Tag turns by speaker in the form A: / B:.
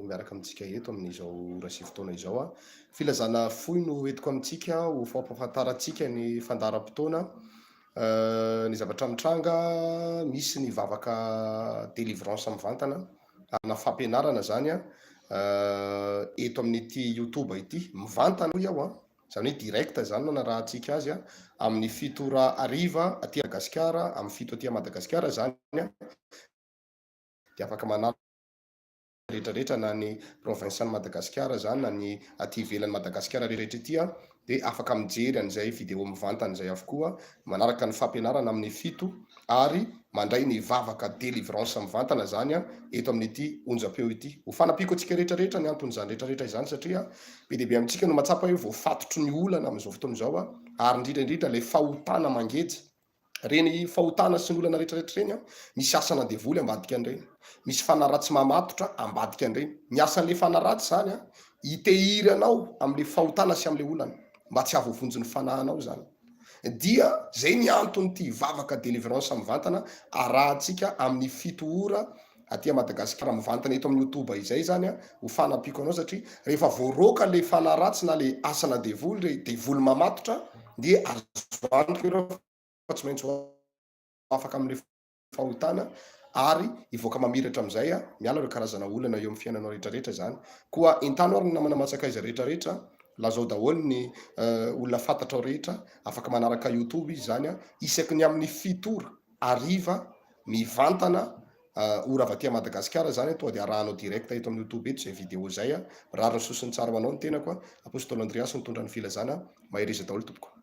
A: miaraka amintsika eto amin'izao ora sy fotoana izao. Filazana fohy no entiko amintsika ho fampahafantarantsika ny fandaharam-potoana, ny zavatra mitranga, misy ny vavaka délivrance mivantana na fampianarana izany eto amin'ity youtube ity, mivantana hoy aho an! Izany hoe direct izany no anarahantsika azy amin'ny 7 ora hariva aty Madagasikara, amin'ny 7 aty Madagasikara izany dia afaka manaraka rehetra rehetra na ny province an'i Madagasikara izany na ny aty ivelan'i Madagasikara rehetra ety dia afaka mijery an'izay vidéo mivantana izay avokoa, manaraka ny fampianarana amin'ny 7 ary mandray ny vavaka délivrance mivantana izany eto amin'ity onjam-peo ity. Ho fanampiako antsika rehetra rehetra ny anton'izany rehetra rehetra izany satria be dia be amintsika no mahatsapa hoe voafatotry ny olana amin'izao fotoana izao ary indrindra indrindra ilay fahotana mangeja. Ireny fahotana sy ny olana rehetra rehetra ireny misy asana devoly ambadika an'ireny. Misy fanahy ratsy mamatotra ambadika an'ireny. Ny asan'ilay fanahy ratsy izany hitehiry anao amin'ilay fahotana sy amin'ilay olana mba tsy hahavoavonjy ny fanahinao izany. Dia zay ny anton'ity vavaka délivrance mivantana arahantsika amin'ny 7 ora aty Madagasikara mivantana eto amin'ny youtube izay zany an, ho fanampiako anao satria rehefa voaroaka le fanahy ratsy na le asana devoly re devoly mamatotra dia azo antoka ireo fa tsy maintsy ho afaka amin'le fahotana ary hivoaka mamiratra amin'izay miala ireo karazana olana eo amin'ny fiainanao rehetra rehetra izany. Koa entano ary ny namana aman-tsakaiza rehetra rehetra, lazao daholo ny olona fantatrao rehetra, afaka manaraka youtube izy izany isaky ny amin'ny 7 ora hariva mivantana ora avy aty Madagasikara izany tonga dia arahanao direct eto amin'ny youtube eto izay vidéo izay. Mirary ny soa sy ny tsara ho anao ny tenako. Apostoly Andriasy nitondra ny filazana. Mahereza daholo tompoko.